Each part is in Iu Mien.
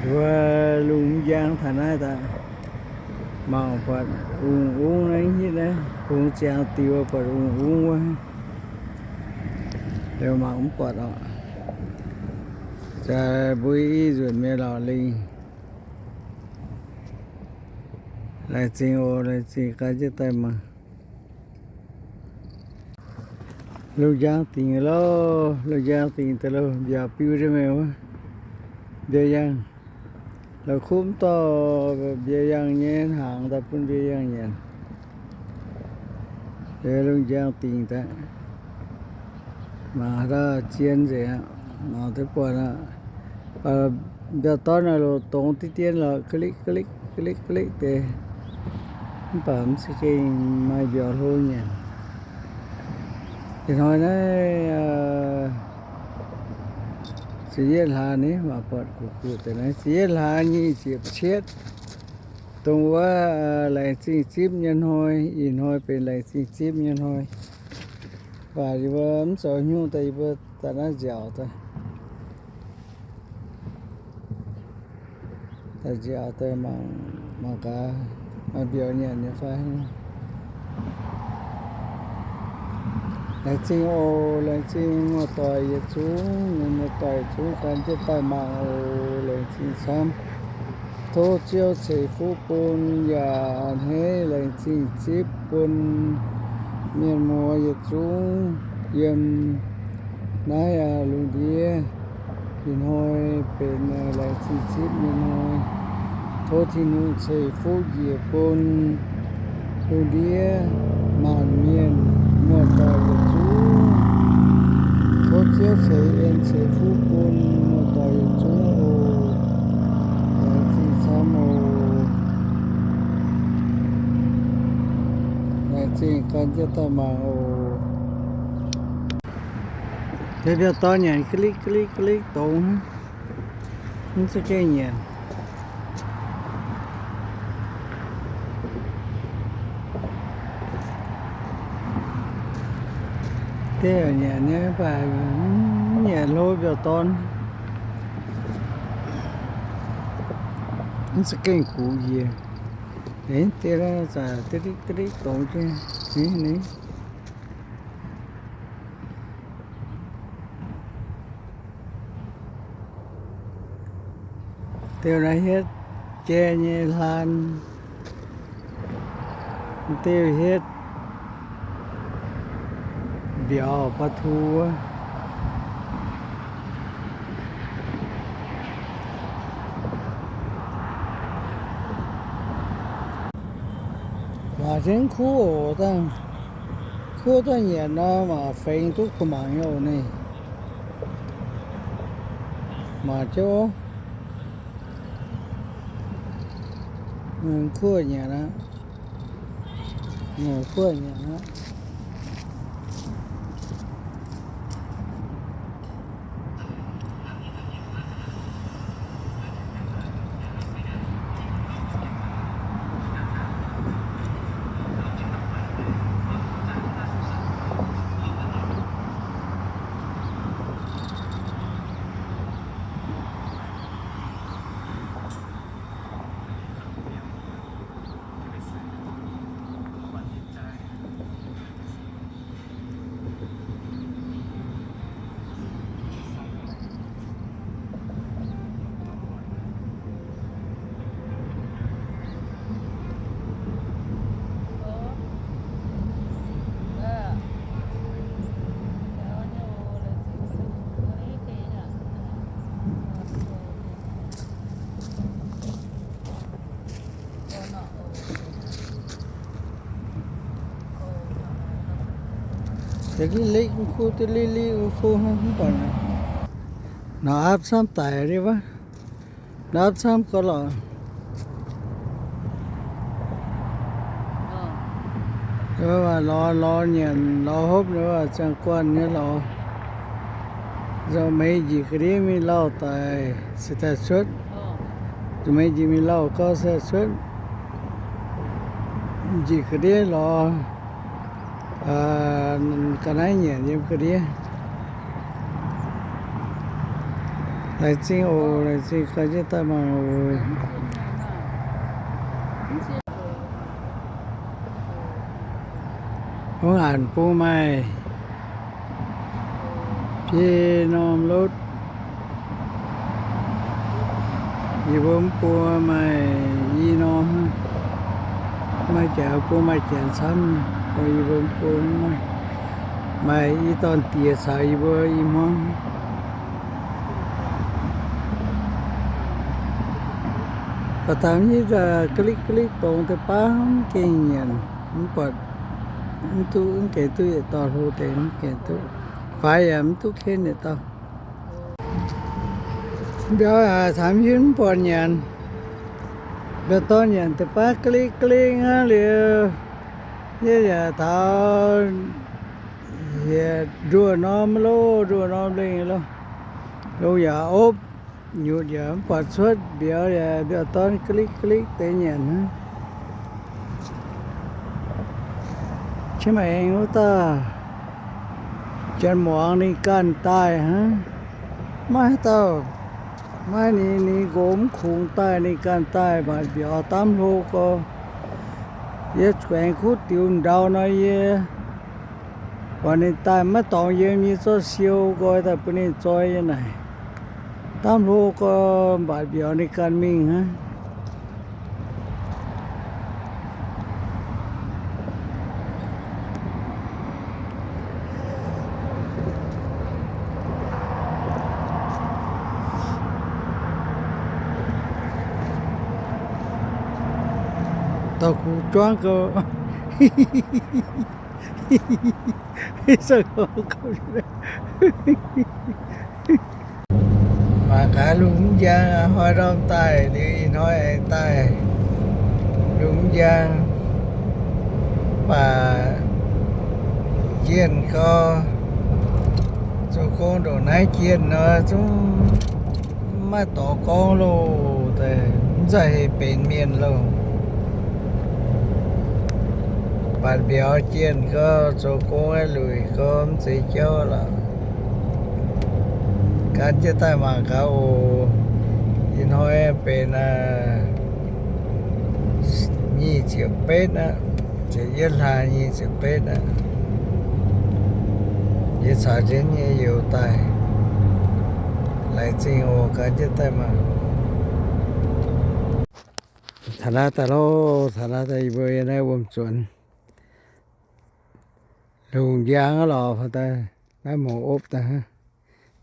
Wuov lungh njang taux naaiv daaih, mangc buatc ungx-ungx naaiv hitv naaiv, bungx ziangx diuh buatc ungx-ungx wuov. Liuz mangc mv buatc oc. Jaaix mbuo i nzunc mienh lorz lingh. Laengz zingh oc, laengz zingh gan jienv daaih mangc. Lungh njang dingc loh, lungh njang dingc daaih loh, mbiauz biu jienv mingh wuov. Mbiauz yangh, la'kuqv mv dorh mbiauz yangh nyei hnaangx daaih bun mbiauz yangh nyanc. Lungh njang dingc daaih. Mangc haaix dauh zien nzengc aqv, mangc duqv buatc aqv. Mbiauz dorn naaic loc dongz diqv dien lorqc, ga'likv ga'likv ga'likv ga'likv deix. Mv baac mv za'gengh maaih mbiauz hlo nyanc. Ih hnoi naaiv ziepc yietv hlaax ni, mangc buatc gu'guc deix naaiv ziepc yietv hlaax nyic ziepc cietv. Dongh wuov laengz zingh zipv nyei hnoi, ih hnoi benx laengz zingh zipv nyei hnoi. Mv baac yie mbuo mv zoux haaix nyungc daaih, yie mbuo daaih naaiv nziaauc daaih. Daaih nziaauc daaih mangc, mangc gaax maaih mbiauz nyanc nyei fai. Laengz zingh oc, laengz zingh muoz-doic yietc zungv, mienh muoz-doic yietc zungv gan jienv daaih mangc oc. Laengz zingh camv. Tov Ziouv ceix fuqv bun yaac a'hneiv laengz zingh zipv bun mienh muoz yietc zungv yiem naaiv lungh ndiev. Ih hnoi benx laengz zingh zipv nyei hnoi. Tov Tin-Hungh ceix fuqv njiec bun lungh ndiev maanc mienh muoz-doic yietc zungv. Tov Ziouv ceix en ceix fuqv bun muoz-doic yietc zungv oc. Laengz zingh camv oc. Laengz zingh gan jienv daaih mangc oc. Mbiauz dorn nyanc ga'likv ga'likv ga'likv dongz, mv za'gengh nyanc. Deix nyanc nyei, mv baac mv nyanc hlo mbiauz dorn. Mv za'gengh gux njiec. Deix deix zaqc da'likv da'likv dongz jienv ni. Diuh naaiv hietv jai nyei hlaan, diuh hietv mbiauz ปลาทู wuov. Waac jienv kuv oc, dangh kuv dangh nyanc nor, maaih fengx duqv kuv-mangc nyei oc. Ninh maaih jienv, kuv nyanc aqv. Kuv nyanc aqv. Da'liqv-liqv kuv, da'liqv-liqv kuv hnangv, mv baac naaiv aapv camv daic liuz wuov. Naaiv aapv camv gauh lorqc. Lorz, lorz nyanc, lorz hopv, ziangh guanh nyei lorz. Nzauh meix njiec ga'ndiev mingh lauh daic se daaih cuotv. Nzauh meix njiec mingh lauh gau se cuotv. Njiec ga'ndiev lorz ga'naaiv nyanc yiem ga'ndiev. Laengz zingh oc, laengz zingh gan jienv daaih mangc oc. Hnangv naaic bung maaih biei norm lotv. Yie mbuo mv bung maaih i norm, maaih jaax bung maaih janx camv, yie mbuo mv bung maaih, maaih i dorn-diex caux yie mbuo i hmuangv. Baac taux hitv ga'likv ga'likv dongz deix baav mv gengh nyanc, mv buatc, mv duqv, mv gengh duqv yietc dauh hlo deix, mv gengh duqv faix yaac mv duqv ken yietc dauh. Mbiauz haic, taux hitv mv buatc nyanc. Mbiauz dorn nyanc deix baav ga'likv ga'likv hnangv liuz, yie yaac taux hieh nduoh norm loh, nduoh norm lengh loh, longx yaac opv, nyutc yaac mv buatc cuotv, mbiauz yaac mbiauz dorn ga'likv ga'likv deix nyanc hnangv. Qiex Maengx wuov dauh janx muangx ninh ganh daaih hnangv. Maiv haaix dauh, maiv ninh, ninh nqox mv kungx daaih, ninh ganh daaih mbatc mbiauz, daamv hlo gorx. Yie zuqc aengx kuv diux ndau nor, yie buatc ninh daaih maiv dorngx yiem nyei, zorqv siou nqoi daaih bun ninh zoi yie naaic. Daamv hlo gorx mbatc mbiauz ninh ganh mingh hnangv. Dorh gux juangv gau. Mangc gaax lungh mv njang, hnoi ndorm daaih liuz ih hnoi aengx daaih lungh mv njang. Mv baac jienh gau, zoux gong ndongc naaiv jienh nor zungv maiv dorh gorngv loh, mv zai heh benx mienh loh. Mbatc mbiauz jienh gau, zoux gong luic gau, mv zeiz jauv lorqc. Gan jienv daaih mangc gaax oc. Ih hnoi benx nyic ziepc betv aqv, ziepc yietv hlaax nyic ziepc betv aqv. Yie caux jienv nyei youz daaih. Laengz zingh oc, gan jienv daaih mangc. Taux naaiv daaih loh, taux naaiv daaih yie mbuo yiem naaiv wuom zuonx. Lungh njang aqv lorqc, daaih naaiv mouc opv daaih,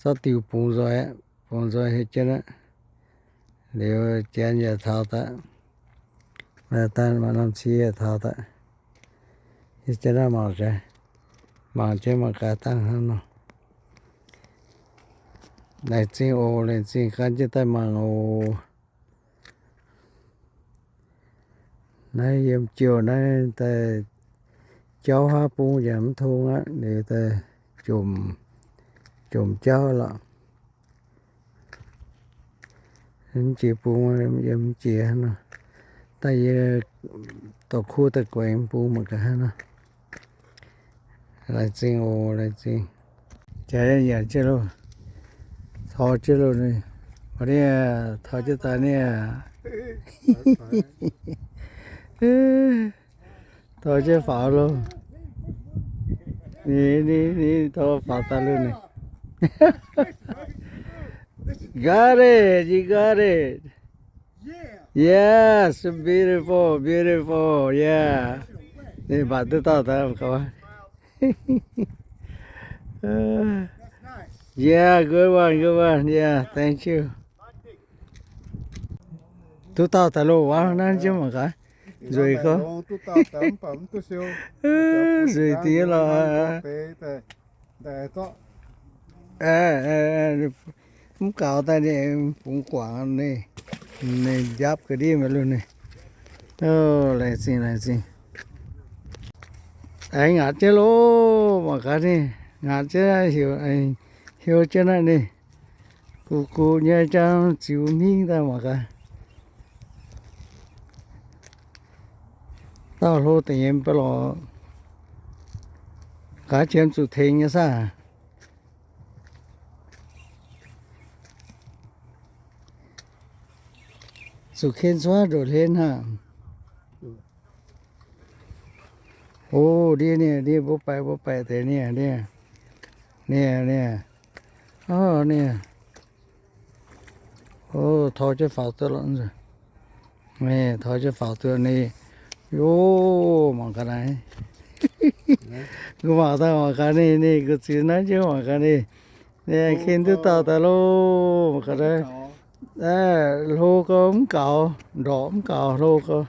zorqv diuh bungx nzoih, bungx nzoih heuc jienv aqv. Liuz janx yaac taux daaih, maaih daaih maaih norm cie yaac taux daaih. Yie janx naaiv mangc, mangc jienv mangc gaax dangh hnangv nor. Laengz zingh oc, laengz zingh gan jienv daaih mangc oc. Naaiv yiem jouh naaiv daaih jauv haav bung yaac mv tong aqv, liuz daaih jomc, jomc jauv lorqc. Mv jiex bung, yiem mv jiex hnangv nor. Daaih yie dorh kuv daaih guaix bung mangc gaax hnangv nor. Laengz zingh oc, laengz zingh. Jaax nyanc jienv loh, tor jienv loh ninh, mv ni, tor jienv daaih ni, tor jienv faaux loh. Ni, ni, ni, tor faaux daaih loh ninh. Got it, you got it. Yes, beautiful, beautiful, yeah. Ninh mbatc duqv dauh daaih gaux. Yeah, good one, good one, yeah, thank you. Duqv dauh daaih loh, wuov naaiv jienv mangc gaax. Nzueic gorngv. Nzueic dingc lorqc. Mv gaux daaih ninh bungx guangc ninh, ninh njapv ga'ndiev mingh loh ninh. Laengz zingh, laengz zingh. Aengx ngaatc jienv loh, mangc gaax ninh ngaatc jienv, heuc jienv naaiv ninh, gux gux nyei jang ziux hmingv daaih mangc gaax. Dauh hlo deix nyei mv baac lorqc, gaax jiem zuqc tengx nyei saah. Zuqc ken cuotv ndongc hlen hnangv. O, ndie, ndie, mbuo baeqc, mbuo baeqc deix nie, nie, nie, nie. O, nie. O, tor jienv faaux duqv lorqc. Tor jienv faaux duqv ni. Yo, mangc gaax naaiv. Gu'nguaaz daaih mangc gaax ni, ni gu'ziex naaiv jienv mangc gaax ni. Ni ken duqv dauh daaih loh, mangc gaax naaiv. Hlo gau mv gaux, ndorqc mv gaux, hlo gau.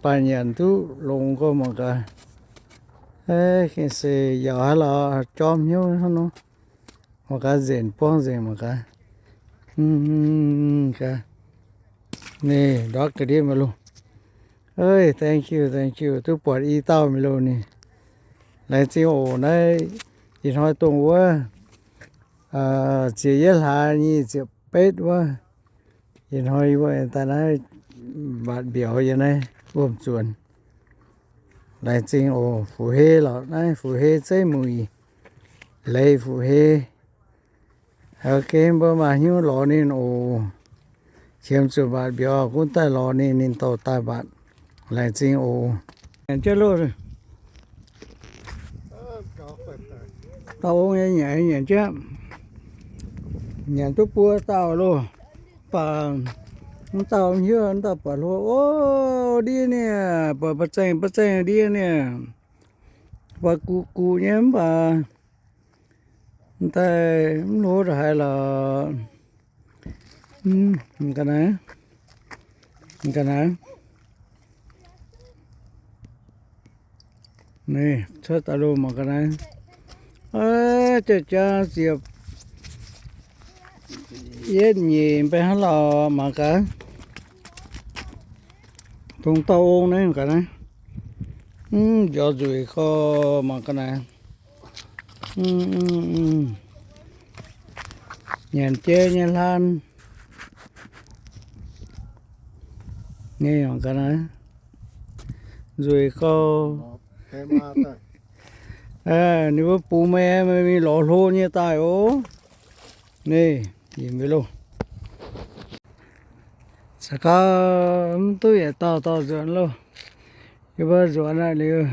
Baah nyanc duqv longx gau mangc gaax. Gengh se yaac haaix lorqc jorm hnyouv hnangv nor. Mangc gaax nzenc buangv nzengc mangc gaax. Ninh ndortv ga'ndiev mingh loh. Thank you, thank you, duqv buatc i dauh mingh loh ninh. Laengz zingh oc. Naaiv ih hnoi dongh wuov ziepc yietv hlaax nyic ziepc betv wuov. Ih hnoi yie mbuo daaih naaiv mbatc mbiauz yiem naaiv wuom zuonx. Laengz zingh oc. Fu'juv lorqc, naaiv fu'juv zeiv muic, leiz fu'juv. Oc, mbuo maaih hnyouv lorz ninh oc. Qiemx zuqc mbatc mbiauz gunv daaih lorz ninh, ninh dorh daaih mbatc. Laengz zingh oc. Nyanc jienv loh. Dauh ong nyei nyanc, nyanc jienv. Nyanc duqv buo dauh loh. Mv baac mv dauh hiuv, mv dauh buatc hlo. O, ndie nie, buatc ba'zengh ba'zengh ndie nie. Buatc guqc guqc nyei mv baac daaih mv hlo ndongc haaix lorqc. Ga'naaiv, ga'naaiv. Cuotv daaih loh mangc ga'naaiv. Jaa-jaa ziepc yietv nyeic mbaengx hnangv lorqc mangc gaax. Dongh dauh ong naaiv mangc gaax naaiv. Mv, mbiauz nzueic gau mangc ga'naaiv. Nyanc jeiv nyei hlaan. Ni mangc ga'naaiv. Nzueic gau. Ninh mbuo bungx meih, meih mingh lorz hlo nyei daaih oc. Ni, yie mbuo loh. Caux gau mv duqv yietc dauh dorh nzuonx loh. Yie mbuo nzuonx aqv liuz,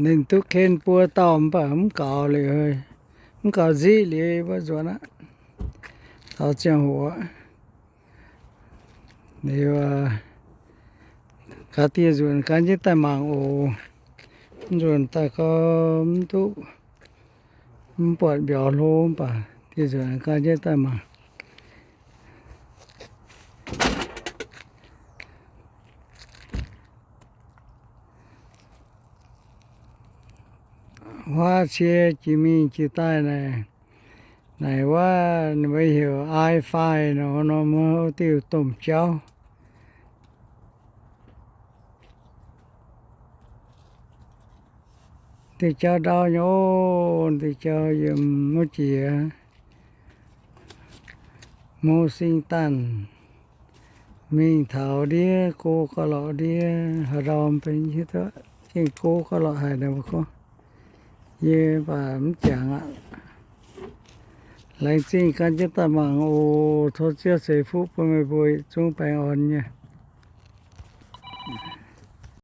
ninh duqv ken buo dauh mv baac mv gaux liuz, mv gaux nziqv liuz yie mbuo nzuonx aqv. Taux ziangh hoc aqv. Liuz, gaax dieh nzuonx gan jienv daaih mangc oc. Nzuonx daaih gau mv duqv, mv buatc mbiauz hlo mv baac dieh nzuonx gan jienv daaih mangc. Huaav cie jiex mingh jiex daaih naaic, naaic wuov ninh mbuo heuc i five nor, nor mbuo diuh domh jauv. Diuh jauv ndau nyei oc, diuh jauv yiem wuov jiex Hmo Sing Danh mingh taux ndiev go gauh lorqc ndiev, haaix ndau benx hiuv duqv gengh go gauh lorqc haic nor mbuo gorngv. Yie mv baac mv jangx aqv. Laengz zingh gan jienv daaih mangc oc. Tov Ziouv ceix fuqv bun meih mbuo yietc zungv baengh orn nyei.